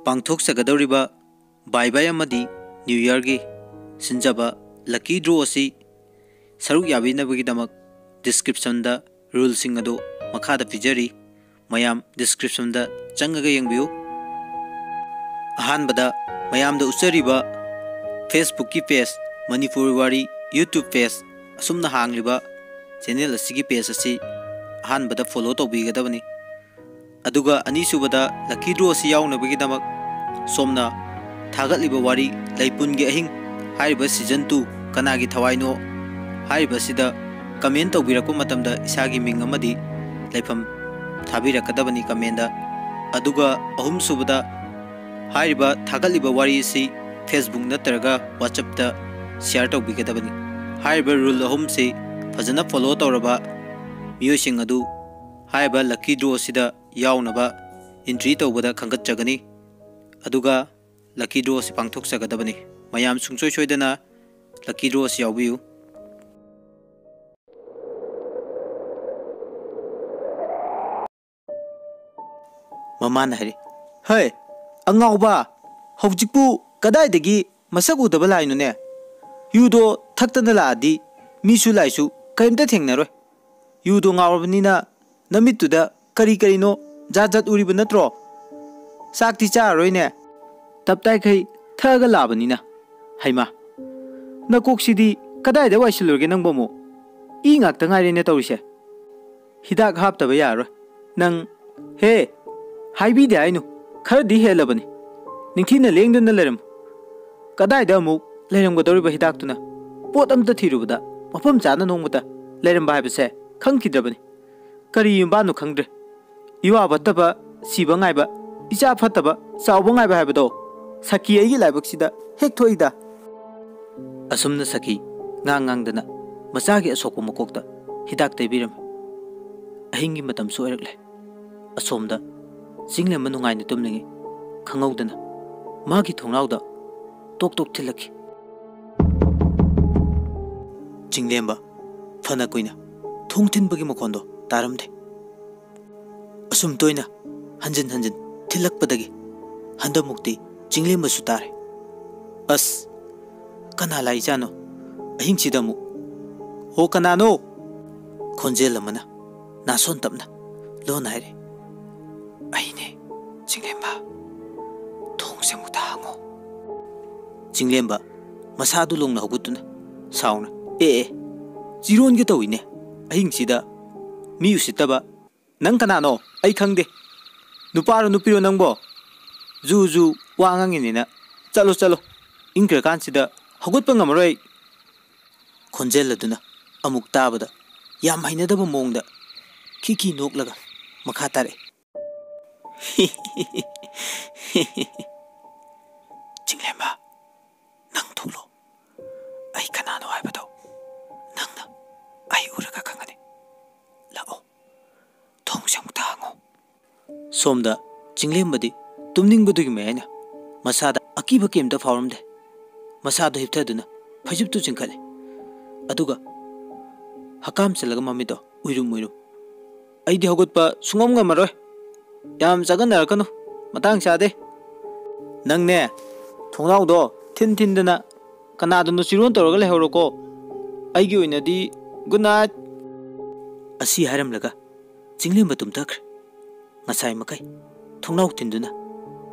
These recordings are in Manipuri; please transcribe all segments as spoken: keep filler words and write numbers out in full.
ꯄꯥꯡꯊꯣꯛꯆꯒꯗꯧꯔꯤꯕ ꯕꯥꯏ ꯕꯥꯏ ꯑꯃꯗꯤ ꯅ꯭ꯌꯨ ꯌꯔꯒꯤ ꯁꯤꯟꯖꯕ ꯂꯛꯀꯤ ꯗ꯭ꯔꯣ ꯑꯁꯤ ꯁꯔꯨꯛ ꯌꯥꯕꯤꯅꯕꯒꯤꯗꯃꯛ ꯗꯤꯁꯀ꯭ꯔꯤꯞꯁꯟꯗ ꯔꯨꯜꯁꯤꯡ ꯑꯗꯨ ꯃꯈꯥꯗ ꯄꯤꯖꯔꯤ꯫ ꯃꯌꯥꯝ ꯗꯤꯁꯀ꯭ꯔꯤꯞꯁꯟꯗ ꯆꯪꯉꯒ ꯌꯦꯡꯕꯤꯌꯨ꯫ ꯑꯍꯥꯟꯕꯗ ꯃꯌꯥꯝꯗ ꯎꯠꯆꯔꯤꯕ ꯐꯦꯁꯕꯨꯛꯀꯤ ꯄꯦꯖ ꯃꯅꯤꯄꯨꯔꯤ ꯋꯥꯔꯤ ꯌꯨꯇ꯭ꯌꯨꯕ ꯄꯦꯖ ꯑꯁꯨꯝꯅ ꯍꯥꯡꯂꯤꯕ ꯆꯦꯅꯦꯜ ꯑꯁꯤꯒꯤ ꯄꯦꯖ ꯑꯁꯤ ꯑꯍꯥꯟꯕꯗ ꯐꯣꯂꯣ ꯇꯧꯕꯤꯒꯗꯕꯅꯤ꯫ ꯑꯗꯨꯒ ꯑꯅꯤꯁꯨꯕꯗ ꯂꯛꯀꯤ ꯗ꯭ꯔꯣ ꯑꯁꯤ ꯌꯥꯎꯅꯕꯒꯤꯗꯃꯛ ꯁꯣꯝꯅ ꯊꯥꯒꯠꯂꯤꯕ ꯋꯥꯔꯤ ꯂꯩꯄꯨꯟꯒꯤ ꯑꯍꯤꯡ ꯍꯥꯏꯔꯤꯕ ꯁꯤꯖꯟ ꯇꯨ ꯀꯅꯥꯒꯤ ꯊꯋꯥꯏꯅꯣ ꯍꯥꯏꯔꯤꯕꯁꯤꯗ ꯀꯃꯦꯟ ꯇꯧꯕꯤꯔꯛꯄ ꯃꯇꯝꯗ ꯏꯁꯥꯒꯤ ꯃꯤꯡ ꯑꯃꯗꯤ ꯂꯩꯐꯝ ꯊꯥꯕꯤꯔꯛꯀꯗꯕꯅꯤ ꯀꯃꯦꯟꯗ꯫ ꯑꯗꯨꯒ ꯑꯍꯨꯝꯁꯨꯕꯗ ꯍꯥꯏꯔꯤꯕ ꯊꯥꯒꯠꯂꯤꯕ ꯋꯥꯔꯤ ꯑꯁꯤ ꯐꯦꯁꯕꯨꯛ ꯅꯠꯇ꯭ꯔꯒ ꯋꯥꯆꯞꯇ ꯁꯤꯌꯥꯔ ꯇꯧꯕꯤꯒꯗꯕꯅꯤ꯫ ꯍꯥꯏꯔꯤꯕ ꯔꯨꯜ ꯑꯍꯨꯝꯁꯤ ꯐꯖꯅ ꯐꯣꯂꯣ ꯇꯧꯔꯕ ꯃꯤꯑꯣꯏꯁꯤꯡ ꯑꯗꯨ ꯍꯥꯏꯔꯤꯕ ꯂꯛꯀꯤ ꯗ꯭ꯔꯣ ꯑꯁꯤꯗ ꯌꯥꯎꯅꯕ ꯑꯦꯟꯇ꯭ꯔꯤ ꯇꯧꯕꯗ ꯈꯟꯒꯠꯆꯒꯅꯤ꯫ ꯑꯗꯨꯒ ꯂꯛꯀꯤ ꯗ꯭ꯔꯣ ꯑꯁꯤ ꯄꯥꯡꯊꯣꯛꯆꯒꯗꯕꯅꯤ꯫ ꯃꯌꯥꯝ ꯁꯨꯡꯁꯣꯏ ꯁꯣꯏꯗꯅ ꯂꯛꯀꯤ ꯗ꯭ꯔꯣ ꯑꯁꯤ ꯌꯥꯎꯕꯤꯌꯨ꯫ ꯃꯃꯥꯅ ꯍꯥꯏꯔꯤ, "ꯍꯩ, ꯑꯉꯥꯎꯕ, ꯍꯧꯖꯤꯛꯄꯨ ꯀꯗꯥꯏꯗꯒꯤ ꯃꯁꯛ ꯎꯗꯕ ꯂꯥꯛꯏꯅꯣꯅꯦ? ꯌꯨꯗꯣ ꯊꯛꯇꯅ ꯂꯥꯛꯑꯗꯤ ꯃꯤꯁꯨ ꯂꯥꯏꯁꯨ ꯀꯔꯤꯝꯇ ꯊꯦꯡꯅꯔꯣꯏ꯫ ꯌꯨꯗꯣ ꯉꯥꯎꯔꯕꯅꯤꯅ ꯅꯃꯤꯠꯇꯨꯗ ꯀꯔꯤ ꯀꯔꯤꯅꯣ ꯖꯥꯠ ꯖꯥꯠ ꯎꯔꯤꯕ ꯅꯠꯇ꯭ꯔꯣ? ꯆꯥꯛꯇꯤ ꯆꯥꯔꯔꯣꯏꯅꯦ꯫ ꯇꯞꯇꯥꯏꯈꯩ ꯊꯛꯑꯒ ꯂꯥꯛꯑꯕꯅꯤꯅ꯫ ꯍꯩꯃꯥ, ꯅꯀꯣꯛꯁꯤꯗꯤ ꯀꯗꯥꯏꯗ ꯋꯥꯏꯁꯤꯜꯂꯨꯔꯒꯦ ꯅꯪꯕꯣ ꯑꯃꯨꯛ? ꯏ ꯉꯥꯛꯇ ꯉꯥꯏꯔꯦꯅꯦ ꯇꯧꯔꯤꯁꯦ꯫ ꯍꯤꯗꯥꯛ ꯍꯥꯞꯇꯕ ꯌꯥꯔꯔꯣꯏ꯫ ꯅꯪ, ꯍꯦ, ꯍꯥꯏꯕꯤꯗꯦ ꯍꯥꯏꯅꯨ, ꯈꯔꯗꯤ ꯍꯦꯜꯂꯕꯅꯤ꯫ ꯅꯤꯡꯊꯤꯅ ꯂꯦꯡꯗꯅ ꯂꯩꯔꯝꯃꯨ꯫ ꯀꯗꯥꯏꯗ ꯑꯃꯨꯛ ꯂꯩꯔꯝꯒꯗꯧꯔꯤꯕ ꯍꯤꯗꯥꯛꯇꯨꯅ? ꯄꯣꯠ ꯑꯝꯇ ꯊꯤꯔꯨꯕꯗ ꯃꯐꯝ ꯆꯥꯅ ꯅꯣꯡꯃꯇ ꯂꯩꯔꯝꯕ ꯍꯥꯏꯕꯁꯦ ꯈꯪꯈꯤꯗ꯭ꯔꯕꯅꯤ꯫ ꯀꯔꯤ ꯌꯨꯝꯕꯥꯟꯅꯣ ꯈꯪꯗ꯭ꯔꯦ꯫ ꯏꯋꯥ ꯐꯠꯇꯕ ꯁꯤꯕ ꯉꯥꯏꯕ, ꯏꯆꯥ ꯐꯠꯇꯕ ꯆꯥꯎꯕ ꯉꯥꯏꯕ ꯍꯥꯏꯕꯗꯣ ꯁꯈꯤ ꯑꯩꯒꯤ ꯂꯥꯏꯕꯛꯁꯤꯗ ꯍꯦꯛ ꯊꯣꯛꯏꯗ꯫" ꯑꯁꯨꯝꯅ ꯁꯈꯤ ꯉꯥꯡ ꯉꯥꯡꯗꯅ ꯃꯆꯥꯒꯤ ꯑꯁꯣꯛꯄ ꯃꯀꯣꯛꯇ ꯍꯤꯗꯥꯛ ꯇꯩꯕꯤꯔꯝꯃꯤ꯫ ꯑꯍꯤꯡꯒꯤ ꯃꯇꯝꯁꯨ ꯑꯣꯏꯔꯛꯂꯦ꯫ ꯑꯁꯣꯝꯗ ꯆꯤꯡꯂꯦꯝꯕ ꯅꯨꯡꯉꯥꯏꯅ ꯇꯨꯝꯂꯤꯉꯩ ꯈꯪꯍꯧꯗꯅ ꯃꯥꯒꯤ ꯊꯣꯡꯅꯥꯎꯗ ꯇꯣꯛ ꯇꯣꯛ ꯊꯤꯜꯂꯛꯈꯤ꯫ ꯆꯤꯡꯂꯦꯝꯕ ꯐꯅ ꯀꯨꯏꯅ ꯊꯣꯡ ꯊꯤꯟꯕꯒꯤ ꯃꯈꯣꯟꯗꯣ ꯇꯥꯔꯝꯗꯦ꯫ ꯑꯁꯨꯝ ꯇꯣꯏꯅ ꯍꯟꯖꯤꯟ ꯍꯟꯖꯤꯟ ꯊꯤꯜꯂꯛꯄꯗꯒꯤ ꯍꯟꯗꯛꯃꯨꯛꯇꯤ ꯆꯤꯡꯂꯦꯝꯕꯁꯨ ꯇꯥꯔꯦ꯫ "ꯑꯁ, ꯀꯅꯥ ꯂꯥꯛꯏꯖꯥꯠꯅꯣ ꯑꯍꯤꯡꯁꯤꯗ ꯑꯃꯨꯛ? ꯍꯣ, ꯀꯅꯥꯅꯣ?" ꯈꯣꯟꯖꯦꯜ ꯑꯃꯅ ꯅꯥꯁꯣꯟ ꯇꯞꯅ ꯂꯣꯟ ꯍꯥꯏꯔꯦ, "ꯑꯩꯅꯦ, ꯆꯤꯡꯂꯦꯝꯕ꯫ ꯊꯣꯡꯁꯦ ꯑꯃꯨꯛꯇ ꯍꯥꯡꯉꯣ꯫" ꯆꯤꯡꯂꯦꯝꯕ ꯃꯁꯥꯗꯨ ꯂꯣꯡꯅ ꯍꯧꯒꯠꯇꯨꯅ ꯁꯥꯎꯅ, "ꯑꯦ ꯑꯦ, ꯆꯤꯔꯣꯟꯒꯦ ꯇꯧꯏꯅꯦ ꯑꯍꯤꯡꯁꯤꯗ, ꯃꯤ ꯎꯁꯤꯠꯇꯕ꯫ ꯅꯪ ꯀꯅꯥꯅꯣ? ꯑꯩ ꯈꯪꯗꯦ꯫ ꯅꯨꯄꯥꯔꯣ ꯅꯨꯄꯤꯔꯣ ꯅꯪꯕꯣ? ꯖꯨ ꯖꯨ ꯋꯥ ꯉꯥꯡꯉꯤꯅꯤꯅ꯫ ꯆꯠꯂꯣ, ꯆꯠꯂꯣ꯫ ꯏꯪꯈ꯭ꯔꯀꯥꯟꯁꯤꯗ ꯍꯧꯒꯠꯄ ꯉꯝꯃꯔꯣꯏ ꯑꯩ꯫" ꯈꯣꯟꯖꯦꯜ ꯑꯗꯨꯅ ꯑꯃꯨꯛ ꯇꯥꯕꯗ ꯌꯥꯝ ꯍꯩꯅꯗꯕ ꯃꯑꯣꯡꯗ ꯈꯤꯈꯤ ꯅꯣꯛꯂꯒ ꯃꯈꯥ ꯇꯥꯔꯛꯏ, "ꯆꯤꯡꯂꯦꯝꯕ, ꯅꯪ ꯊꯣꯛꯂꯣ꯫ ꯑꯩ ꯀꯅꯥꯅꯣ ꯍꯥꯏꯕꯗꯣ ꯅꯪꯅ ꯑꯩ ꯎꯔꯒ ꯈꯪꯒꯅꯤ꯫ ꯂꯥꯛꯑꯣ, ꯊꯣꯡꯁꯦ ꯑꯃꯨꯛꯇ ꯍꯥꯡꯉꯣ꯫" ꯁꯣꯝꯗ ꯆꯤꯡꯂꯦꯝꯕꯗꯤ ꯇꯨꯝꯅꯤꯡꯕꯗꯨꯒꯤ ꯃꯌꯥꯏꯅ ꯃꯁꯥꯗ ꯑꯀꯤꯕ ꯀꯩꯝꯇ ꯐꯥꯎꯔꯝꯗꯦ꯫ ꯃꯁꯥꯗꯣ ꯍꯤꯞꯊꯗꯨꯅ ꯐꯩꯖꯨꯞꯇꯨ ꯆꯤꯡꯈꯠꯂꯦ꯫ ꯑꯗꯨꯒ ꯍꯀꯥꯝ ꯆꯜꯂꯒ ꯃꯃꯤꯠꯇꯣ ꯎꯏꯔꯨꯝ ꯎꯏꯔꯨꯝ, "ꯑꯩꯗꯤ ꯍꯧꯒꯠꯄ ꯁꯨꯡꯉꯝ ꯉꯝꯃꯔꯣꯏ꯫ ꯌꯥꯝ ꯆꯒꯟꯅꯔꯛꯀꯅꯨ, ꯃꯇꯥꯡ ꯆꯥꯗꯦ꯫ ꯅꯪꯅꯦ, ꯊꯣꯡꯅꯥꯎꯗꯣ ꯊꯤꯟ ꯊꯤꯟꯗꯅ ꯀꯅꯥꯗꯅꯣ ꯆꯤꯔꯣꯟ ꯇꯧꯔꯒ ꯂꯩꯍꯧꯔꯣꯀꯣ꯫ ꯑꯩꯒꯤ ꯑꯣꯏꯅꯗꯤ good night꯫" ꯑꯁꯤ ꯍꯥꯏꯔꯝꯂꯒ ꯆꯤꯡꯂꯦꯝꯕ ꯇꯨꯝꯊꯈ꯭ꯔꯦ꯫ ꯉꯁꯥꯏ ꯃꯈꯩ ꯊꯣꯡꯅꯥꯎ ꯊꯤꯟꯗꯨꯅ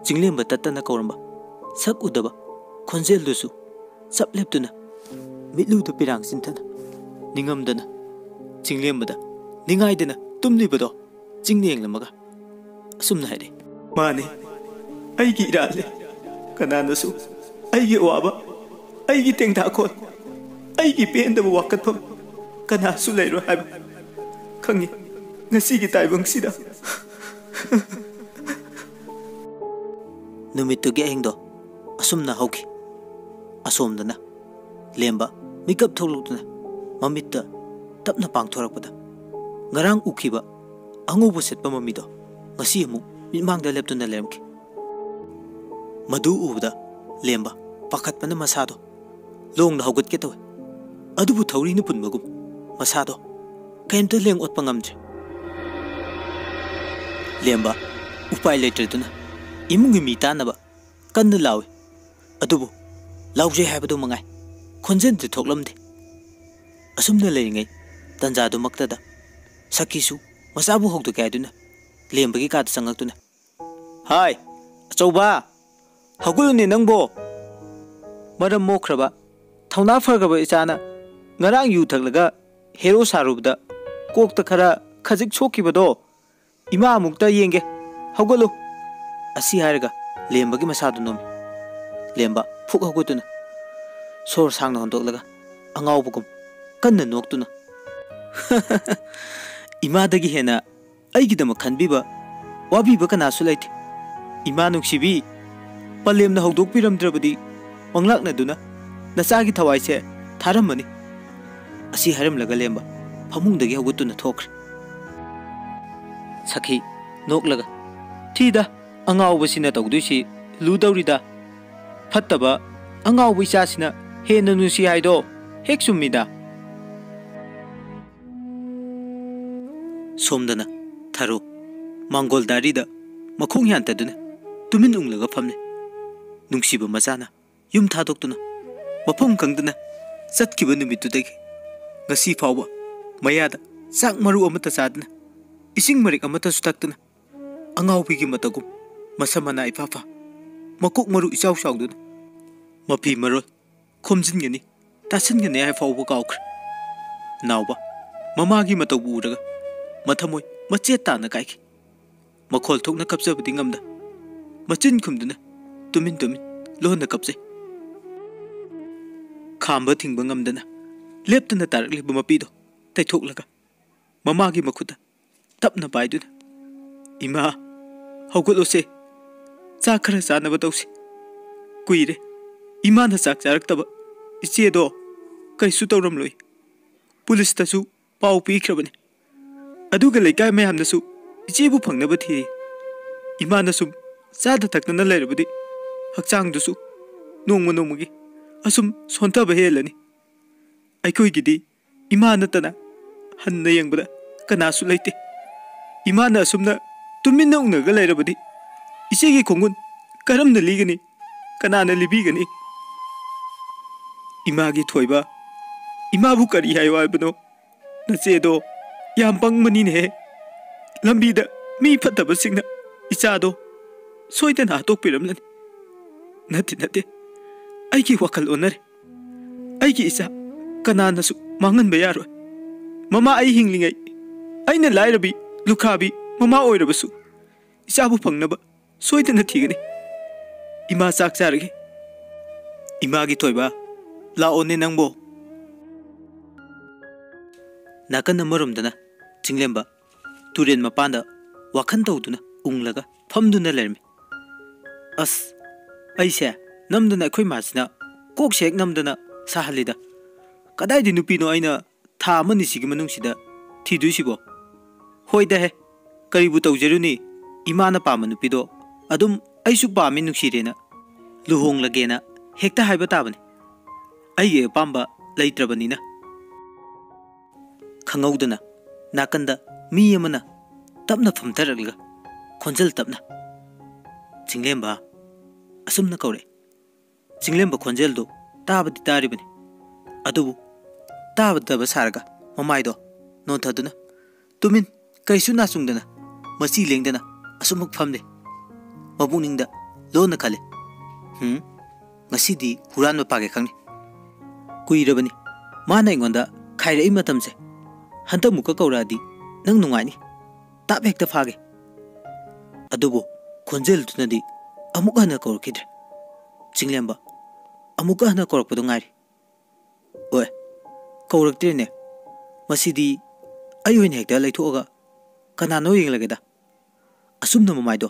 ꯆꯤꯡꯂꯦꯝꯕ ꯇꯠꯇꯅ ꯀꯧꯔꯝꯕ ꯁꯛ ꯎꯗꯕ ꯈꯣꯟꯖꯦꯜꯗꯨꯁꯨ ꯆꯞ ꯂꯦꯞꯇꯨꯅ ꯃꯤꯠꯂꯨꯗ ꯄꯤꯔꯥꯡ ꯆꯤꯟꯊꯅ ꯅꯤꯡꯉꯝꯗꯅ ꯆꯤꯡꯂꯦꯝꯕꯗ ꯅꯤꯡꯉꯥꯏꯗꯅ ꯇꯨꯝꯂꯤꯕꯗꯣ ꯆꯤꯡꯅ ꯌꯦꯡꯂꯝꯃꯒ ꯑꯁꯨꯝꯅ ꯍꯥꯏꯔꯛꯏ, "ꯃꯥꯅꯤ, ꯑꯩꯒꯤ ꯏꯔꯥꯜꯅꯤ꯫ ꯀꯅꯥꯅꯁꯨ ꯑꯩꯒꯤ ꯑꯋꯥꯕ, ꯑꯩꯒꯤ ꯇꯦꯡꯊꯥꯈꯣꯜ, ꯑꯩꯒꯤ ꯄꯦꯟꯗꯕ ꯋꯥꯀꯠꯐꯝ ꯀꯅꯥꯁꯨ ꯂꯩꯔꯣꯏ ꯍꯥꯏꯕ ꯈꯪꯉꯤ꯫ ꯉꯁꯤꯒꯤ ꯇꯥꯏꯕꯪꯁꯤꯗ꯫" ꯅꯨꯃꯤꯠꯇꯨꯒꯤ ꯑꯍꯤꯡꯗꯣ ꯑꯁꯨꯝꯅ ꯍꯧꯈꯤ꯫ ꯑꯁꯣꯝꯗꯅ ꯂꯦꯝꯕ ꯃꯤꯀꯞ ꯊꯣꯛꯂꯛꯇꯨꯅ ꯃꯃꯤꯠꯇ ꯇꯞꯅ ꯄꯥꯡꯊꯣꯔꯛꯄꯗ ꯉꯔꯥꯡ ꯎꯈꯤꯕ ꯑꯉꯧꯕ ꯁꯦꯠꯄ ꯃꯃꯤꯗꯣ ꯉꯁꯤ ꯑꯃꯨꯛ ꯃꯤꯠꯃꯥꯡꯗ ꯂꯦꯞꯇꯨꯅ ꯂꯩꯔꯝꯈꯤ꯫ ꯃꯗꯨ ꯎꯕꯗ ꯂꯦꯝꯕ ꯄꯥꯈꯠꯄꯅ ꯃꯁꯥꯗꯣ ꯂꯣꯡꯅ ꯍꯧꯒꯠꯀꯦ ꯇꯧꯏ꯫ ꯑꯗꯨꯕꯨ ꯊꯧꯔꯤꯅ ꯄꯨꯟꯕꯒꯨꯝ ꯃꯁꯥꯗꯣ ꯀꯩꯝꯇ ꯂꯦꯡ ꯑꯣꯠꯄ ꯉꯝꯗ꯭ꯔꯦ꯫ ꯂꯦꯝꯕ ꯎꯄꯥꯏ ꯂꯩꯇ꯭ꯔꯗꯨꯅ ꯏꯃꯨꯡꯒꯤ ꯃꯤ ꯇꯥꯅꯕ ꯀꯟꯅ ꯂꯥꯎꯏ꯫ ꯑꯗꯨꯕꯨ ꯂꯥꯎꯖꯩ ꯍꯥꯏꯕꯗꯨ ꯃꯉꯥꯏ, ꯈꯣꯟꯖꯦꯜꯗꯤ ꯊꯣꯛꯂꯝꯗꯦ꯫ ꯑꯁꯨꯝꯅ ꯂꯩꯔꯤꯉꯩ ꯇꯟꯖꯥꯗꯨꯃꯛꯇꯗ ꯁꯈꯤꯁꯨ ꯃꯆꯥꯕꯨ ꯍꯧꯗꯣꯛꯀꯦ ꯍꯥꯏꯗꯨꯅ ꯂꯦꯝꯕꯒꯤ ꯀꯥꯗ ꯆꯪꯉꯛꯇꯨꯅ, "ꯍꯥꯏ, ꯑꯆꯧꯕ, ꯍꯧꯒꯠꯂꯨꯅꯦ ꯅꯪꯕꯣ!" ꯃꯔꯝ ꯃꯣꯛꯈ꯭ꯔꯕ ꯊꯧꯅꯥ ꯐꯈ꯭ꯔꯕ ꯏꯆꯥꯅ ꯉꯔꯥꯡ ꯌꯨ ꯊꯛꯂꯒ ꯍꯦꯔꯣ ꯁꯥꯔꯨꯕꯗ ꯀꯣꯛꯇ ꯈꯔ ꯈꯖꯤꯛ ꯁꯣꯛꯈꯤꯕꯗꯣ, "ꯏꯃꯥ ꯑꯃꯨꯛꯇ ꯌꯦꯡꯒꯦ, ꯍꯧꯒꯠꯂꯨ!" ꯑꯁꯤ ꯍꯥꯏꯔꯒ ꯂꯦꯝꯕꯒꯤ ꯃꯁꯥꯗꯨ ꯅꯣꯝꯃꯤ꯫ ꯂꯦꯝꯕ ꯐꯨꯛ ꯍꯧꯒꯠꯇꯨꯅ ꯁꯣꯔ ꯁꯥꯡꯅ ꯍꯣꯟꯗꯣꯛꯂꯒ ꯑꯉꯥꯎꯕꯒꯨꯝ ꯀꯟꯅ ꯅꯣꯛꯇꯨꯅ, "ꯏꯃꯥꯗꯒꯤ ꯍꯦꯟꯅ ꯑꯩꯒꯤꯗꯃꯛ ꯈꯟꯕꯤꯕ, ꯋꯥꯕꯤꯕ ꯀꯅꯥꯁꯨ ꯂꯩꯇꯦ꯫ ꯏꯃꯥ ꯅꯨꯡꯁꯤꯕꯤ, ꯄꯂꯦꯝꯅ ꯍꯧꯗꯣꯛꯄꯤꯔꯝꯗ꯭ꯔꯕꯗꯤ ꯃꯪꯂꯥꯛꯅꯗꯨꯅ ꯅꯆꯥꯒꯤ ꯊꯋꯥꯏꯁꯦ ꯊꯥꯔꯝꯃꯅꯤ"꯫ ꯑꯁꯤ ꯍꯥꯏꯔꯝꯂꯒ ꯂꯦꯝꯕ ꯐꯃꯨꯡꯗꯒꯤ ꯍꯧꯒꯠꯇꯨꯅ ꯊꯣꯛꯈ꯭ꯔꯦ꯫ ꯁꯈꯤ ꯅꯣꯛꯂꯒ, "ꯊꯤꯗ, ꯑꯉꯥꯎꯕꯁꯤꯅ ꯇꯧꯗꯣꯏꯁꯤ ꯂꯨꯗꯧꯔꯤꯗ꯫ ꯐꯠꯇꯕ ꯑꯉꯥꯎꯕ ꯏꯆꯥꯁꯤꯅ ꯍꯦꯟꯅ ꯅꯨꯡꯁꯤ ꯍꯥꯏꯗꯣ ꯍꯦꯛ ꯆꯨꯝꯃꯤꯗ"꯫ ꯁꯣꯝꯗꯅ ꯊꯔꯣ ꯃꯥꯡꯒꯣꯜ ꯗꯥꯔꯤꯗ ꯃꯈꯣꯡ ꯌꯥꯟꯊꯗꯨꯅ ꯇꯨꯃꯤꯟ ꯎꯪꯂꯒ ꯐꯝꯂꯦ꯫ ꯅꯨꯡꯁꯤꯕ ꯃꯆꯥꯅ ꯌꯨꯝ ꯊꯥꯗꯣꯛꯇꯨꯅ ꯃꯐꯝ ꯈꯪꯗꯅ ꯆꯠꯈꯤꯕ ꯅꯨꯃꯤꯠꯇꯨꯗꯒꯤ ꯉꯁꯤ ꯐꯥꯎꯕ ꯃꯌꯥꯗ ꯆꯥꯛ ꯃꯔꯨ ꯑꯃꯠꯇ ꯆꯥꯗꯅ, ꯏꯁꯤꯡ ꯃꯔꯤꯛ ꯑꯃꯠꯇꯁꯨ ꯊꯛꯇꯅ, ꯑꯉꯥꯎꯕꯤꯒꯤ ꯃꯇꯧꯒꯨꯝ ꯃꯁꯝ ꯃꯅꯥ ꯏꯐꯥ ꯐꯥ, ꯃꯀꯣꯛ ꯃꯔꯨ ꯏꯆꯥꯎ ꯆꯥꯎꯗꯨꯅ ꯃꯐꯤ ꯃꯔꯣꯜ ꯈꯣꯝꯖꯤꯟꯒꯅꯤ, ꯇꯥꯁꯤꯟꯒꯅꯤ ꯍꯥꯏ ꯐꯥꯎꯕ ꯀꯥꯎꯈ꯭ꯔꯦ꯫ ꯅꯥꯎꯕ ꯃꯃꯥꯒꯤ ꯃꯇꯧꯕꯨ ꯎꯔꯒ ꯃꯊꯃꯣꯏ ꯃꯆꯦꯠ ꯇꯥꯅ ꯀꯥꯏꯈꯤ꯫ ꯃꯈꯣꯜ ꯊꯣꯛꯅ ꯀꯞꯆꯕꯗꯤ ꯉꯝꯗ, ꯃꯆꯤꯟ ꯈꯨꯝꯗꯨꯅ ꯇꯨꯃꯤꯟ ꯇꯨꯃꯤꯟ ꯂꯣꯟꯅ ꯀꯞꯆꯩ꯫ ꯈꯥꯝꯕ ꯊꯤꯡꯕ ꯉꯝꯗꯅ ꯂꯦꯞꯇꯅ ꯇꯥꯔꯛꯂꯤꯕ ꯃꯄꯤꯗꯣ ꯇꯩꯊꯣꯛꯂꯒ ꯃꯃꯥꯒꯤ ꯃꯈꯨꯠꯇ ꯇꯞꯅ ꯄꯥꯏꯗꯨꯅ, "ꯏꯃꯥ, ꯍꯧꯒꯠꯂꯣꯁꯦ, ꯆꯥꯛ ꯈꯔ ꯆꯥꯅꯕ ꯇꯧꯁꯤ꯫ ꯀꯨꯏꯔꯦ ꯏꯃꯥꯅ ꯆꯥꯛ ꯆꯥꯔꯛꯇꯕ꯫ ꯏꯆꯦꯗꯣ ꯀꯩꯁꯨ ꯇꯧꯔꯝꯂꯣꯏ꯫ ꯄꯨꯂꯤꯁꯇꯁꯨ ꯄꯥꯎ ꯄꯤꯈ꯭ꯔꯕꯅꯤ꯫ ꯑꯗꯨꯒ ꯂꯩꯀꯥꯏ ꯃꯌꯥꯝꯅꯁꯨ ꯏꯆꯦꯕꯨ ꯐꯪꯅꯕ ꯊꯤꯔꯤ꯫ ꯏꯃꯥꯅ ꯁꯨꯝ ꯆꯥꯗ ꯊꯛꯇꯅ ꯂꯩꯔꯕꯗꯤ ꯍꯛꯆꯥꯡꯗꯨꯁꯨ ꯅꯣꯡꯃ ꯅꯣꯡꯃꯒꯤ ꯑꯁꯨꯝ ꯁꯣꯟꯊꯕ ꯍꯦꯜꯂꯅꯤ꯫ ꯑꯩꯈꯣꯏꯒꯤꯗꯤ ꯏꯃꯥ ꯅꯠꯇꯅ ꯍꯟꯅ ꯌꯦꯡꯕꯗ ꯀꯅꯥꯁꯨ ꯂꯩꯇꯦ꯫ ꯏꯃꯥꯅ ꯑꯁꯨꯝꯅ ꯇꯨꯃꯤꯟꯅ ꯎꯪꯉꯒ ꯂꯩꯔꯕꯗꯤ ꯏꯆꯦꯒꯤ ꯈꯣꯡꯒꯨꯟ ꯀꯔꯝꯅ ꯂꯤꯒꯅꯤ? ꯀꯅꯥꯅ ꯂꯤꯕꯤꯒꯅꯤ? ꯏꯃꯥꯒꯤ ꯊꯣꯏꯕ, ꯏꯃꯥꯕꯨ ꯀꯔꯤ ꯍꯥꯏꯌꯣ ꯍꯥꯏꯕꯅꯣ? ꯅꯆꯦꯗꯣ ꯌꯥꯝ ꯄꯪꯕꯅꯤꯅꯦꯍꯦ꯫ ꯂꯝꯕꯤꯗ ꯃꯤ ꯐꯠꯇꯕꯁꯤꯡꯅ ꯏꯆꯥꯗꯣ ꯁꯣꯏꯗꯅ ꯍꯥꯠꯇꯣꯛꯄꯤꯔꯝꯂꯅꯤ꯫ ꯅꯠꯇꯦ, ꯅꯠꯇꯦ, ꯑꯩꯒꯤ ꯋꯥꯈꯜ ꯑꯣꯟꯅꯔꯦ꯫ ꯑꯩꯒꯤ ꯏꯆꯥ ꯀꯅꯥꯅꯁꯨ ꯃꯥꯡꯍꯟꯕ ꯌꯥꯔꯣꯏ꯫ ꯃꯃꯥ ꯑꯩ ꯍꯤꯡꯂꯤꯉꯩ ꯑꯩꯅ ꯂꯥꯏꯔꯕꯤ, ꯂꯨꯈ꯭ꯔꯥꯕꯤ ꯃꯃꯥ ꯑꯣꯏꯔꯕꯁꯨ ꯏꯆꯥꯕꯨ ꯐꯪꯅꯕ ꯁꯣꯏꯗꯅ ꯊꯤꯒꯅꯤ꯫ ꯏꯃꯥ ꯆꯥꯛ ꯆꯥꯔꯒꯦ꯫ ꯏꯃꯥꯒꯤ ꯊꯣꯏꯕ, ꯂꯥꯛꯑꯣꯅꯦ ꯅꯪꯕꯣ꯫ ꯅꯥꯀꯟ ꯑꯃꯔꯣꯝꯗꯅ ꯆꯤꯡꯂꯦꯝꯕ ꯇꯨꯔꯦꯜ ꯃꯄꯥꯟꯗ ꯋꯥꯈꯜ ꯇꯧꯗꯨꯅ ꯎꯪꯂꯒ ꯐꯝꯗꯨꯅ ꯂꯩꯔꯝꯃꯤ꯫ "ꯑꯁ, ꯑꯩꯁꯦ ꯅꯝꯗꯅ ꯑꯩꯈꯣꯏ ꯃꯥꯁꯤꯅ ꯀꯣꯛꯁꯦ ꯍꯦꯛ ꯅꯝꯗꯅ ꯁꯥꯍꯜꯂꯤꯗ꯫ ꯀꯗꯥꯏꯗꯤ ꯅꯨꯄꯤꯅꯣ ꯑꯩꯅ ꯊꯥ ꯑꯃ ꯅꯤꯁꯤꯒꯤ ꯃꯅꯨꯡꯁꯤꯗ ꯊꯤꯗꯣꯏꯁꯤꯕꯣ? ꯍꯣꯏꯗ ꯍꯦ, ꯀꯔꯤꯕꯨ ꯇꯧꯖꯔꯨꯅꯤ? ꯏꯃꯥꯅ ꯄꯥꯝꯕ ꯅꯨꯄꯤꯗꯣ ꯑꯗꯨꯝ ꯑꯩꯁꯨ ꯄꯥꯝꯃꯤ, ꯅꯨꯡꯁꯤꯔꯦꯅ ꯂꯨꯍꯣꯡꯂꯒꯦꯅ ꯍꯦꯛꯇ ꯍꯥꯏꯕ ꯇꯥꯕꯅꯤ꯫ ꯑꯩꯒꯤ ꯑꯄꯥꯝꯕ ꯂꯩꯇ꯭ꯔꯕꯅꯤꯅ꯫" ꯈꯪꯍꯧꯗꯅ ꯅꯥꯀꯟꯗ ꯃꯤ ꯑꯃꯅ ꯇꯞꯅ ꯐꯝꯊꯔꯛꯂꯒ ꯈꯣꯟꯖꯦꯜ ꯇꯞꯅ, "ꯆꯤꯡꯂꯦꯝꯕ?" ꯑꯁꯨꯝꯅ ꯀꯧꯔꯛꯏ꯫ ꯆꯤꯡꯂꯦꯝꯕ ꯈꯣꯟꯖꯦꯜꯗꯨ ꯇꯥꯕꯗꯤ ꯇꯥꯔꯤꯕꯅꯤ, ꯑꯗꯨꯕꯨ ꯇꯥꯗꯕ ꯁꯥꯔꯒ ꯃꯃꯥꯏꯗꯣ ꯅꯣꯟꯊꯗꯨꯅ ꯇꯨꯃꯤꯟ, ꯀꯩꯁꯨ ꯅꯥꯆꯨꯡꯗꯅ, ꯃꯆꯤ ꯂꯦꯡꯗꯅ ꯑꯁꯨꯝꯃꯛ ꯐꯝꯂꯤ꯫ ꯃꯄꯨꯛꯅꯤꯡꯗ ꯂꯣꯟꯅ ꯈꯜꯂꯤ, "ꯍꯨꯝ, ꯉꯁꯤꯗꯤ ꯍꯨꯔꯥꯟꯕ ꯐꯥꯒꯦ ꯈꯪꯅꯤ꯫ ꯀꯨꯏꯔꯕꯅꯤ ꯃꯥꯅ ꯑꯩꯉꯣꯟꯗ ꯈꯥꯏꯔꯛꯏ ꯃꯇꯝꯁꯦ꯫ ꯍꯟꯗꯛꯃꯨꯛꯀ ꯀꯧꯔꯛꯑꯗꯤ ꯅꯪ ꯅꯨꯡꯉꯥꯏꯅꯤ꯫ ꯇꯥꯞ ꯍꯦꯛꯇ ꯐꯥꯒꯦ꯫" ꯑꯗꯨꯕꯨ ꯈꯣꯟꯖꯦꯜꯗꯨꯅꯗꯤ ꯑꯃꯨꯛ ꯍꯟꯅ ꯀꯧꯔꯛꯈꯤꯗ꯭ꯔꯦ꯫ ꯆꯤꯡꯂꯦꯝꯕ ꯑꯃꯨꯛꯀ ꯍꯟꯅ ꯀꯧꯔꯛꯄꯗꯨ ꯉꯥꯏꯔꯤ꯫ "ꯑꯣꯏ, ꯀꯧꯔꯛꯇ꯭ꯔꯦꯅꯦ꯫ ꯃꯁꯤꯗꯤ ꯑꯩ ꯑꯣꯏꯅ ꯍꯦꯛꯇ ꯂꯩꯊꯣꯛꯑꯒ ꯀꯅꯥꯅꯣ ꯌꯦꯡꯂꯒꯦꯗ꯫" ꯑꯁꯨꯝꯅ ꯃꯃꯥꯏꯗꯣ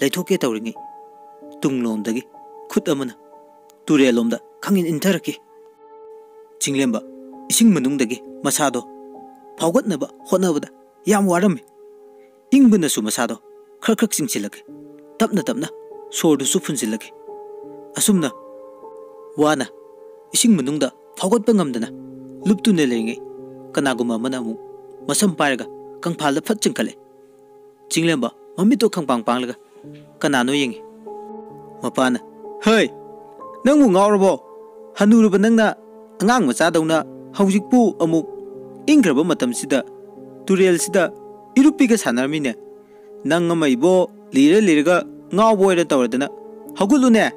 ꯂꯩꯊꯣꯛꯀꯦ ꯇꯧꯔꯤꯉꯩ, ꯇꯨꯡꯂꯣꯝꯗꯒꯤ ꯈꯨꯠ ꯑꯃꯅ ꯇꯨꯔꯦꯜꯂꯣꯝꯗ ꯈꯪꯏꯟ ꯏꯟꯊꯔꯛꯈꯤ꯫ ꯆꯤꯡꯂꯦꯝꯕ ꯏꯁꯤꯡ ꯃꯅꯨꯡꯗꯒꯤ ꯃꯁꯥꯗꯣ ꯐꯥꯎꯒꯠꯅꯕ ꯍꯣꯠꯅꯕꯗ ꯌꯥꯝ ꯋꯥꯔꯝꯃꯤ꯫ ꯏꯪꯕꯅꯁꯨ ꯃꯁꯥꯗꯣ ꯈꯔ ꯈꯔ ꯆꯤꯡꯁꯤꯜꯂꯛꯈꯤ꯫ ꯇꯞꯅ ꯇꯞꯅ ꯁꯣꯔꯗꯨꯁꯨ ꯐꯨꯟꯖꯤꯜꯂꯛꯈꯤ꯫ ꯑꯁꯨꯝꯅ ꯋꯥꯅ ꯏꯁꯤꯡ ꯃꯅꯨꯡꯗ ꯐꯥꯎꯒꯠꯄ ꯉꯝꯗꯅ ꯂꯨꯞꯇꯨꯅ ꯂꯩꯔꯤꯉꯩ, ꯀꯅꯥꯒꯨꯝꯕ ꯑꯃꯅ ꯑꯃꯨꯛ ꯃꯁꯝ ꯄꯥꯏꯔꯒ ꯀꯪꯐꯥꯜꯗ ꯐꯠ ꯆꯤꯡꯈꯠꯂꯦ꯫ ꯆꯤꯡꯂꯦꯝꯕ ꯃꯃꯤꯠꯇꯣ ꯈꯪꯄꯥꯡ ꯄꯥꯡꯂꯒ ꯀꯅꯥꯅꯣ ꯌꯦꯡꯉꯤ꯫ ꯃꯄꯥꯅ, "ꯍꯩ, ꯅꯪꯕꯨ ꯉꯥꯎꯔꯕꯣ? ꯍꯅꯨꯔꯕ ꯅꯪꯅ ꯑꯉꯥꯡ ꯃꯆꯥꯗꯧꯅ ꯍꯧꯖꯤꯛꯄꯨ ꯑꯃꯨꯛ ꯏꯪꯈ꯭ꯔꯕ ꯃꯇꯝꯁꯤꯗ ꯇꯨꯔꯦꯜꯁꯤꯗ ꯏꯔꯨꯞꯄꯤꯒ ꯁꯥꯟꯅꯔꯝꯃꯤꯅꯦ꯫ ꯅꯪ ꯑꯃ ꯏꯕꯣ ꯂꯤꯔ ꯂꯤꯔꯒ ꯉꯥꯎꯕ ꯑꯣꯏꯔ ꯇꯧꯔꯗꯅ꯫ ꯍꯧꯒꯠꯂꯨꯅꯦ,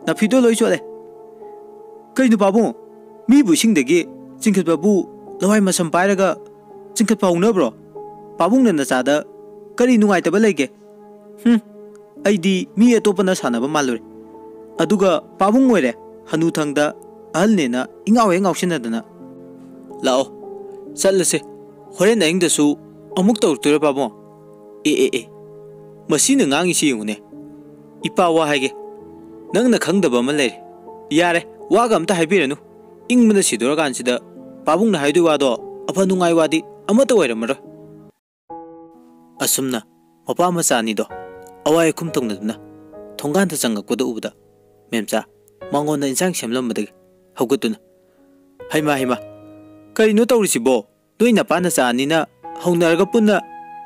ꯅꯐꯤꯗꯣ ꯂꯣꯏ ꯆꯣꯠꯂꯦ꯫ ꯀꯩꯅꯣ ꯄꯥꯕꯨꯡ, ꯃꯤꯕꯨ ꯏꯁꯤꯡꯗꯒꯤ ꯆꯤꯡꯈꯠꯄꯕꯨ ꯂꯋꯥꯏ ꯃꯁꯝ ꯄꯥꯏꯔꯒ ꯆꯤꯡꯈꯠꯄ ꯍꯧꯅꯕ꯭ꯔꯣ? ꯄꯥꯕꯨꯡꯅ ꯅꯆꯥꯗ ꯀꯔꯤ ꯅꯨꯡꯉꯥꯏꯇꯕ ꯂꯩꯒꯦ? ꯍꯨꯝ, ꯑꯩꯗꯤ ꯃꯤ ꯑꯇꯣꯞꯄꯅ ꯁꯥꯟꯅꯕ ꯃꯥꯜꯂꯨꯔꯦ꯫ ꯑꯗꯨꯒ ꯄꯥꯕꯨꯡ ꯑꯣꯏꯔꯦ, ꯍꯅꯨꯊꯪꯗ ꯑꯍꯜꯅꯦꯅ ꯏꯉꯥꯎ ꯍꯦꯛ ꯉꯥꯎꯁꯤꯟꯅꯗꯅ꯫ ꯂꯥꯛꯑꯣ, ꯆꯠꯂꯁꯦ꯫ ꯍꯣꯔꯦꯟ ꯑꯍꯤꯡꯗꯁꯨ ꯑꯃꯨꯛ ꯇꯧꯔꯛꯇꯣꯏꯔꯣ ꯄꯥꯕꯨꯡ? ꯑꯦ, ꯑꯦ, ꯑꯦ, ꯃꯁꯤꯅ ꯉꯥꯡꯉꯤꯁꯤ ꯌꯦꯡꯉꯨꯅꯦ꯫ ꯏꯄꯥ ꯋꯥ ꯍꯥꯏꯒꯦ, ꯅꯪꯅ ꯈꯪꯗꯕ ꯑꯃ ꯂꯩꯔꯦ꯫ ꯌꯥꯔꯦ, ꯋꯥꯒ ꯑꯝꯇ ꯍꯥꯏꯕꯤꯔꯅꯨ꯫ ꯏꯪꯕꯅ ꯁꯤꯗꯣꯔꯀꯥꯟꯁꯤꯗ ꯄꯥꯕꯨꯡꯅ ꯍꯥꯏꯗꯣꯏ ꯋꯥꯗꯣ ꯑꯐ ꯅꯨꯡꯉꯥꯏ ꯋꯥꯗꯤ ꯑꯃꯠꯇ ꯑꯣꯏꯔꯝꯃꯔꯣꯏ꯫ ꯑꯁꯨꯝꯅ ꯃꯄꯥ ꯃꯆꯥ ꯑꯅꯤꯗꯣ ꯑꯋꯥꯏ ꯑꯈꯨꯝ ꯇꯧꯅꯗꯨꯅ ꯊꯣꯡꯒꯥꯟꯗ ꯆꯪꯉꯛꯄꯗ ꯎꯕꯗ ꯃꯦꯝꯆꯥ ꯃꯉꯣꯟꯗ ꯏꯟꯁꯥꯡ ꯁꯦꯝꯂꯝꯕꯗꯒꯤ ꯍꯧꯒꯠꯇꯨꯅ, "ꯍꯩꯃꯥ, ꯍꯩꯃꯥ, ꯀꯔꯤꯅꯣ ꯇꯧꯔꯤꯁꯤꯕꯣ? ꯅꯣꯏ ꯅꯄꯥ ꯅꯆꯥ ꯑꯅꯤꯅ ꯍꯧꯅꯔꯒ ꯄꯨꯟꯅ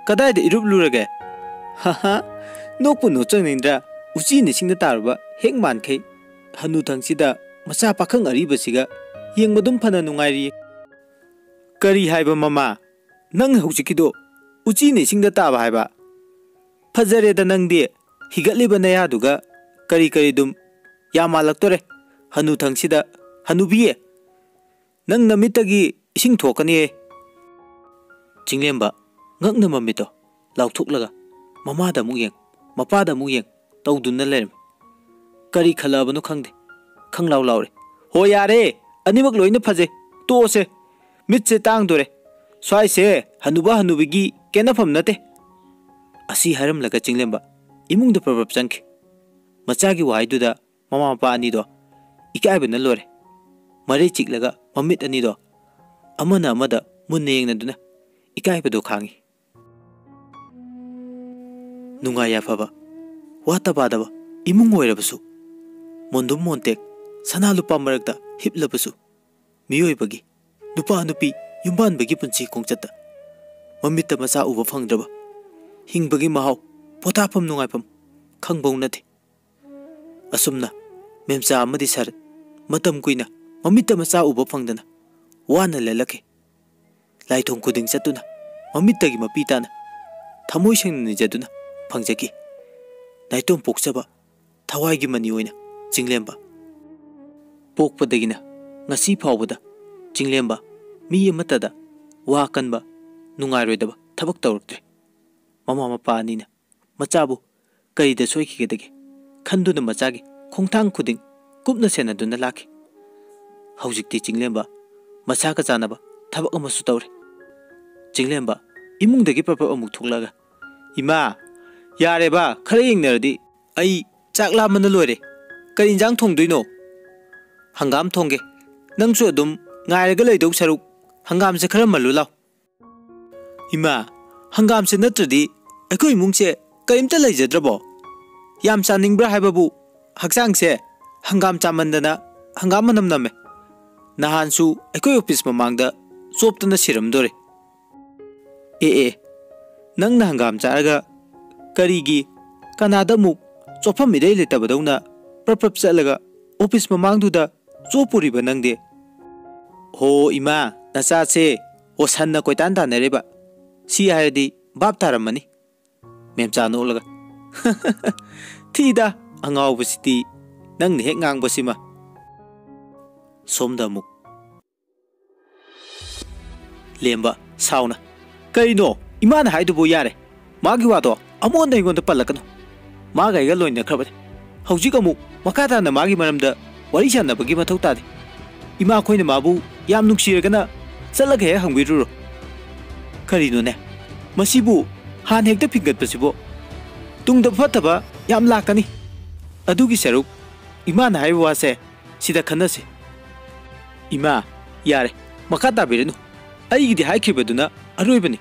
ꯀꯗꯥꯏꯗ ꯏꯔꯨꯞꯂꯨꯔꯒꯦ?" ꯍꯥ ꯍꯥ, ꯅꯣꯛꯄꯨ ꯅꯣꯛꯆꯅꯤꯡꯗ꯭ꯔꯥ? ꯎꯆꯤꯅ ꯏꯁꯤꯡꯗ ꯇꯥꯔꯨꯕ ꯍꯦꯛ ꯃꯥꯟꯈꯩ ꯍꯅꯨꯊꯪꯁꯤꯗ ꯃꯆꯥ ꯄꯥꯈꯪ ꯑꯔꯤꯕꯁꯤꯒ ꯌꯦꯡꯕ ꯑꯗꯨꯝ ꯐꯅ ꯅꯨꯡꯉꯥꯏꯔꯤ꯫ "ꯀꯔꯤ ꯍꯥꯏꯕ ꯃꯃꯥ? ꯅꯪ ꯍꯧꯖꯤꯛꯀꯤꯗꯣ ꯎꯆꯤꯅ ꯏꯁꯤꯡꯗ ꯇꯥꯕ ꯍꯥꯏꯕ? ꯐꯖꯔꯦꯗ ꯅꯪꯗꯤ, ꯍꯤꯒꯠꯂꯤꯕ ꯅꯌꯥꯗꯨꯒ ꯀꯔꯤ ꯀꯔꯤ ꯑꯗꯨꯝ ꯌꯥꯝ ꯃꯥꯜꯂꯛꯇꯣꯔꯦ꯫ ꯍꯅꯨꯊꯪꯁꯤꯗ, ꯍꯅꯨꯕꯤꯌꯦ, ꯅꯪ ꯅꯃꯤꯠꯇꯒꯤ ꯏꯁꯤꯡ ꯊꯣꯛꯀꯅꯤꯌꯦ꯫" ꯆꯤꯡꯂꯦꯝꯕ ꯉꯛꯅ ꯃꯃꯤꯠꯇꯣ ꯂꯥꯎꯊꯣꯛꯂꯒ ꯃꯃꯥꯗ ꯑꯃꯨꯛ ꯌꯦꯡ, ꯃꯄꯥꯗ ꯑꯃꯨꯛ ꯌꯦꯡ ꯇꯧꯗꯨꯅ ꯂꯩꯔꯝꯃꯤ꯫ ꯀꯔꯤ ꯈꯜꯂꯛꯑꯕꯅꯣ ꯈꯪꯗꯦ, ꯈꯪꯂꯥꯎ ꯂꯥꯎꯔꯦ꯫ "ꯍꯣ ꯌꯥꯔꯦ, ꯑꯅꯤꯃꯛ ꯂꯣꯏꯅ ꯐꯖꯩ, ꯇꯣꯛꯑꯁꯦ꯫ ꯃꯤꯠꯁꯦ ꯇꯥꯡꯗꯣꯔꯦ꯫ ꯁ꯭ꯋꯥꯏꯁꯦ ꯍꯅꯨꯕ ꯍꯅꯨꯕꯤꯒꯤ ꯀꯦꯅꯐꯝ ꯅꯠꯇꯦ꯫" ꯑꯁꯤ ꯍꯥꯏꯔꯝꯂꯒ ꯆꯤꯡꯂꯦꯝꯕ ꯏꯃꯨꯡꯗ ꯄ꯭ꯔꯞ ꯄ꯭ꯔꯞ ꯆꯪꯈꯤ꯫ ꯃꯆꯥꯒꯤ ꯋꯥꯍꯩꯗꯨꯗ ꯃꯃꯥ ꯃꯄꯥ ꯑꯅꯤꯗꯣ ꯏꯀꯥꯏꯕꯅ ꯂꯣꯏꯔꯦ꯫ ꯃꯔꯩ ꯆꯤꯛꯂꯒ ꯃꯃꯤꯠ ꯑꯅꯤꯗꯣ ꯑꯃꯅ ꯑꯃꯗ ꯃꯨꯟꯅ ꯌꯦꯡꯅꯗꯨꯅ ꯏꯀꯥꯏꯕꯗꯣ ꯈꯥꯡꯉꯤ꯫ ꯅꯨꯡꯉꯥꯏ ꯌꯥꯏꯐꯕ, ꯋꯥꯠꯇ ꯄꯥꯗꯕ ꯏꯃꯨꯡ ꯑꯣꯏꯔꯕꯁꯨ, ꯃꯣꯟꯗꯨꯝ ꯃꯣꯟꯇꯦꯛ, ꯁꯅꯥ ꯂꯨꯄꯥ ꯃꯔꯛꯇ ꯍꯤꯞꯂꯕꯁꯨ, ꯃꯤꯑꯣꯏꯕꯒꯤ, ꯅꯨꯄꯥ ꯅꯨꯄꯤ, ꯌꯨꯝꯕꯥꯟꯕꯒꯤ ꯄꯨꯟꯁꯤ ꯈꯣꯡꯆꯠꯇ ꯃꯃꯤꯠꯇ ꯃꯆꯥ ꯎꯕ ꯐꯪꯗ꯭ꯔꯕ, ꯍꯤꯡꯕꯒꯤ ꯃꯍꯥꯎ ꯄꯣꯊꯥꯐꯝ ꯅꯨꯡꯉꯥꯏꯐꯝ ꯈꯪꯕꯧ ꯅꯠꯇꯦ꯫ ꯑꯁꯨꯝꯅ ꯃꯦꯝꯆꯥ ꯑꯃꯗꯤ ꯁꯔꯠ ꯃꯇꯝ ꯀꯨꯏꯅ ꯃꯃꯤꯠꯇ ꯃꯆꯥ ꯎꯕ ꯐꯪꯗꯅ ꯋꯥꯅ ꯂꯦꯜꯂꯛꯈꯤ꯫ ꯂꯥꯏꯊꯣꯡ ꯈꯨꯗꯤꯡ ꯆꯠꯇꯨꯅ ꯃꯃꯤꯠꯇꯒꯤ ꯃꯄꯤ ꯇꯥꯅ ꯊꯃꯣꯏ ꯁꯦꯡꯅ ꯅꯤꯖꯗꯨꯅ ꯐꯪꯖꯈꯤ꯫ ꯅꯥꯏꯇꯣꯝ ꯄꯣꯛꯆꯕ ꯊꯋꯥꯏꯒꯤ ꯃꯅꯤ ꯑꯣꯏꯅ ꯆꯤꯡꯂꯦꯝꯕ꯫ ꯄꯣꯛꯄꯗꯒꯤꯅ ꯉꯁꯤ ꯐꯥꯎꯕꯗ ꯆꯤꯡꯂꯦꯝꯕ ꯃꯤ ꯑꯃꯠꯇꯗ ꯋꯥ ꯀꯟꯕ, ꯅꯨꯡꯉꯥꯏꯔꯣꯏꯗꯕ ꯊꯕꯛ ꯇꯧꯔꯛꯇ꯭ꯔꯦ꯫ ꯃꯃꯥ ꯃꯄꯥ ꯑꯅꯤꯅ ꯃꯆꯥꯕꯨ ꯀꯔꯤꯗ ꯁꯣꯏꯈꯤꯒꯗꯒꯦ ꯈꯟꯗꯨꯅ ꯃꯆꯥꯒꯤ ꯈꯣꯡꯊꯥꯡ ꯈꯨꯗꯤꯡ ꯀꯨꯞꯅ ꯁꯦꯟꯅꯗꯨꯅ ꯂꯥꯛꯈꯤ꯫ ꯍꯧꯖꯤꯛꯇꯤ ꯆꯤꯡꯂꯦꯝꯕ ꯃꯁꯥꯒ ꯆꯥꯟꯅꯕ ꯊꯕꯛ ꯑꯃꯁꯨ ꯇꯧꯔꯦ꯫ ꯆꯤꯡꯂꯦꯝꯕ ꯏꯃꯨꯡꯗꯒꯤ ꯄ꯭ꯔꯞ ꯄ꯭ꯔꯞ ꯑꯃꯨꯛ ꯊꯣꯛꯂꯛꯑꯒ, "ꯏꯃꯥ, ꯌꯥꯔꯦꯕ, ꯈꯔ ꯌꯦꯡꯅꯔꯗꯤ꯫ ꯑꯩ ꯆꯥꯛ ꯂꯥꯝꯕꯅ ꯂꯣꯏꯔꯦ꯫ ꯀꯔꯤ ꯏꯟꯖꯥꯡ ꯊꯣꯡꯗꯣꯏꯅꯣ?" "ꯍꯪꯒꯥꯝ ꯊꯣꯡꯒꯦ꯫ ꯅꯪꯁꯨ ꯑꯗꯨꯝ ꯉꯥꯏꯔꯒ ꯂꯩꯗꯧ ꯁꯔꯨꯛ ꯍꯪꯒꯥꯝꯁꯦ ꯈꯔ ꯃꯜꯂꯨ ꯂꯥꯎ꯫" "ꯏꯃꯥ, ꯍꯪꯒꯥꯝꯁꯦ ꯅꯠꯇ꯭ꯔꯗꯤ ꯑꯩꯈꯣꯏ ꯏꯃꯨꯡꯁꯦ ꯀꯔꯤꯝꯇ ꯂꯩꯖꯗ꯭ꯔꯕꯣ? ꯌꯥꯝ ꯆꯥꯅꯤꯡꯕ꯭ꯔꯥ ꯍꯥꯏꯕꯕꯨ, ꯍꯛꯆꯥꯡꯁꯦ ꯍꯪꯒꯥꯝ ꯆꯥꯃꯟꯗꯅ ꯍꯪꯒꯥꯝ ꯃꯅꯝ ꯅꯝꯃꯦ꯫ ꯅꯍꯥꯟꯁꯨ ꯑꯩꯈꯣꯏ ꯑꯣꯐꯤꯁ ꯃꯃꯥꯡꯗ ꯆꯣꯞꯇꯅ ꯁꯤꯔꯝꯗꯣꯔꯦ꯫" "ꯑꯦ ꯑꯦ, ꯅꯪꯅ ꯍꯪꯒꯥꯝ ꯆꯥꯔꯒ ꯀꯔꯤꯒꯤ ꯀꯅꯥꯗ ꯑꯃꯨꯛ ꯆꯣꯞꯐꯝ ꯏꯔꯩ ꯂꯩꯇꯕꯗꯧꯅ ꯄ꯭ꯔꯞ ꯄ꯭ꯔꯞ ꯆꯠꯂꯒ ꯑꯣꯐꯤꯁ ꯃꯃꯥꯡꯗꯨꯗ ꯆꯣꯞꯄꯨꯔꯤꯕ ꯅꯪꯗꯤ?" "ꯍꯣ ꯏꯃꯥ, ꯅꯆꯥꯁꯦ ꯍꯣꯁꯟꯅ ꯀꯣꯏꯇꯥꯟ ꯇꯥꯟꯅꯔꯤꯕ꯫ ꯁꯤ ꯍꯥꯏꯔꯗꯤ ꯚꯥꯞ ꯇꯥꯔꯝꯃꯅꯤ꯫" ꯃꯦꯝꯆꯥ ꯅꯣꯛꯂꯒ, "ꯊꯤꯗ, ꯑꯉꯥꯎꯕꯁꯤꯗꯤ, ꯅꯪꯅ ꯍꯦꯛ ꯉꯥꯡꯕꯁꯤꯃ꯫" ꯁꯣꯝꯗ ꯑꯃꯨꯛ ꯂꯦꯝꯕ ꯁꯥꯎꯅ, "ꯀꯔꯤꯅꯣ? ꯏꯃꯥꯅ ꯍꯥꯏꯗꯨꯕꯨ ꯌꯥꯔꯦ꯫ ꯃꯥꯒꯤ ꯋꯥꯗꯣ ꯑꯃꯨꯛ ꯍꯟꯅ ꯑꯩꯉꯣꯟꯗ ꯄꯜꯂꯛꯀꯅꯨ꯫ ꯃꯥꯒ ꯑꯩꯒ ꯂꯣꯏꯅꯈ꯭ꯔꯕꯅꯤ꯫ ꯍꯧꯖꯤꯛ ꯑꯃꯨꯛ ꯃꯈꯥ ꯇꯥꯅ ꯃꯥꯒꯤ ꯃꯔꯝꯗ ꯋꯥꯔꯤ ꯁꯥꯟꯅꯕꯒꯤ ꯃꯊꯧ ꯇꯥꯗꯦ꯫ ꯏꯃꯥ ꯑꯩꯈꯣꯏꯅ ꯃꯥꯕꯨ ꯌꯥꯝ ꯅꯨꯡꯁꯤꯔꯒꯅ ꯆꯠꯂꯒ ꯍꯦꯛ ꯍꯪꯕꯤꯔꯨꯔꯣ꯫" "ꯀꯔꯤꯅꯣꯅꯦ? ꯃꯁꯤꯕꯨ ꯍꯥꯟꯅ ꯍꯦꯛꯇ ꯐꯤꯡꯒꯠꯄꯁꯤꯕꯣ? ꯇꯨꯡꯗ ꯐꯠꯇꯕ ꯌꯥꯝ ꯂꯥꯛꯀꯅꯤ꯫ ꯑꯗꯨꯒꯤ ꯁꯔꯨꯛ ꯏꯃꯥꯅ ꯍꯥꯏꯕ ꯋꯥꯁꯦ ꯁꯤꯗ ꯈꯟꯅꯁꯤ꯫" "ꯏꯃꯥ, ꯌꯥꯔꯦ, ꯃꯈꯥ ꯇꯥꯕꯤꯔꯅꯨ꯫ ꯑꯩꯒꯤꯗꯤ ꯍꯥꯏꯈ꯭ꯔꯤꯕꯗꯨꯅ ꯑꯔꯣꯏꯕꯅꯤ꯫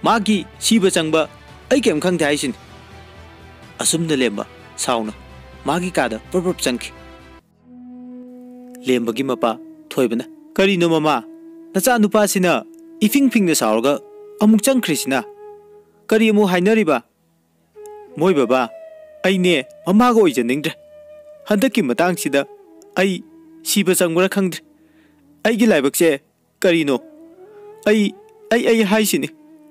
ꯃꯥꯒꯤ ꯁꯤꯕ ꯆꯪꯕ ꯑꯩ ꯀꯩꯝ ꯈꯪꯗꯦ ꯍꯥꯏꯁꯤꯅꯤ꯫" ꯑꯁꯨꯝꯅ ꯂꯦꯝꯕ ꯁꯥꯎꯅ ꯃꯥꯒꯤ ꯀꯥꯗ ꯄ꯭ꯔꯞ ꯄ꯭ꯔꯞ ꯆꯪꯈꯤ꯫ ꯂꯦꯝꯕꯒꯤ ꯃꯄꯥ ꯊꯣꯏꯕꯅ, "ꯀꯔꯤꯅꯣ ꯃꯃꯥ? ꯅꯆꯥꯅꯨꯄꯥꯁꯤꯅ ꯏꯐꯤꯡ ꯐꯤꯡꯅ ꯁꯥꯎꯔꯒ ꯑꯃꯨꯛ ꯆꯪꯈ꯭ꯔꯤꯁꯤꯅ? ꯀꯔꯤ ꯑꯃꯨꯛ ꯍꯥꯏꯅꯔꯤꯕ?" ꯃꯣꯏ ꯕꯕꯥ, ꯑꯩꯅꯦ ꯃꯃꯥꯒ ꯑꯣꯏꯖꯅꯤꯡꯗ꯭ꯔꯦ꯫ ꯍꯟꯗꯛꯀꯤ ꯃꯇꯥꯡꯁꯤꯗ ꯑꯩ ꯁꯤꯕ ꯆꯪꯕ꯭ꯔꯥ ꯈꯪꯗ꯭ꯔꯦ꯫ ꯑꯩꯒꯤ ꯂꯥꯏꯕꯛꯁꯦ ꯀꯔꯤꯅꯣ? ꯑꯩ, ꯑꯩ, ꯑꯩ ꯍꯥꯏꯁꯤꯅꯤ,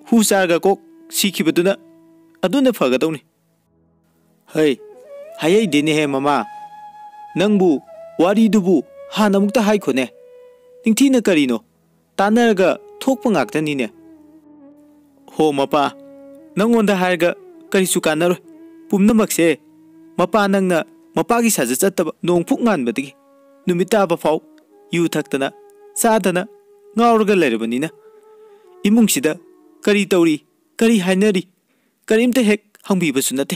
ꯍꯨ ꯆꯥꯔꯒ ꯀꯣꯛ ꯁꯤꯈꯤꯕꯗꯨꯅ ꯑꯗꯨꯅ ꯐꯒꯗꯧꯅꯤ꯫ ꯍꯩ, ꯍꯥꯏꯍꯩꯗꯦꯅꯦꯍꯦ ꯃꯃꯥ꯫ ꯅꯪꯕꯨ ꯋꯥꯔꯤꯗꯨꯕꯨ ꯍꯥꯟꯅ ꯑꯃꯨꯛꯇ ꯍꯥꯏꯈꯣꯅꯦ꯫ ꯅꯤꯡꯊꯤꯅ ꯀꯔꯤꯅꯣ? ꯇꯥꯟꯅꯔꯒ ꯊꯣꯛꯄ ꯉꯥꯛꯇꯅꯤꯅꯦ꯫ ꯍꯣ ꯃꯄꯥ, ꯅꯪꯉꯣꯟꯗ ꯍꯥꯏꯔꯒ ꯀꯔꯤꯁꯨ ꯀꯥꯟꯅꯔꯣꯏ꯫ ꯄꯨꯝꯅꯃꯛꯁꯦ ꯃꯄꯥ ꯅꯪꯅ ꯃꯄꯥꯒꯤ ꯁꯥꯖꯠ ꯆꯠꯇꯕ ꯅꯣꯡ ꯐꯨꯛ ꯉꯥꯟꯕꯗꯒꯤ ꯅꯨꯃꯤꯠ ꯇꯥꯕ ꯐꯥꯎ ꯌꯨ ꯊꯛꯇꯅ ꯆꯥꯗꯅ ꯉꯥꯎꯔꯒ ꯂꯩꯔꯕꯅꯤꯅ ꯏꯃꯨꯡꯁꯤꯗ ꯀꯔꯤ ꯇꯧꯔꯤ, ꯀꯔꯤ ꯍꯥꯏꯅꯔꯤ, ꯀꯔꯤꯝꯇ ꯍꯦꯛ ꯍꯪꯕꯤꯕꯁꯨ ꯅꯠꯇꯦ꯫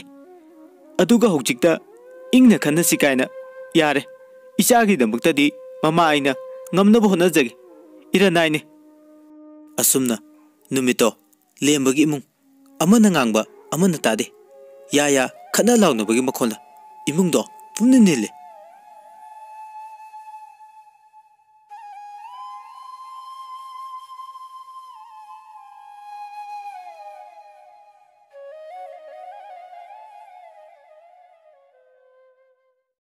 ꯑꯗꯨꯒ ꯍꯧꯖꯤꯛꯇ ꯏꯪꯅ ꯈꯟꯅꯁꯤ ꯀꯥꯏꯅ, ꯌꯥꯔꯦ, ꯏꯆꯥꯒꯤꯗꯃꯛꯇꯗꯤ ꯃꯃꯥ ꯑꯩꯅ ꯉꯝꯅꯕ ꯍꯣꯠꯅꯖꯒꯦ꯫ ꯏꯔꯟꯅꯥꯏꯅꯦ꯫ ꯑꯁꯨꯝꯅ ꯅꯨꯃꯤꯠꯇꯣ ꯂꯦꯝꯕꯒꯤ ꯏꯃꯨꯡ ꯑꯃꯅ ꯉꯥꯡꯕ ꯑꯃꯅ ꯇꯥꯗꯦ꯫ ꯌꯥ ꯌꯥ ꯈꯠꯅ ꯂꯥꯎꯅꯕꯒꯤ ꯃꯈꯣꯟꯅ ꯏꯃꯨꯡꯗꯣ ꯄꯨꯝꯅ ꯅꯤꯜꯂꯦ꯫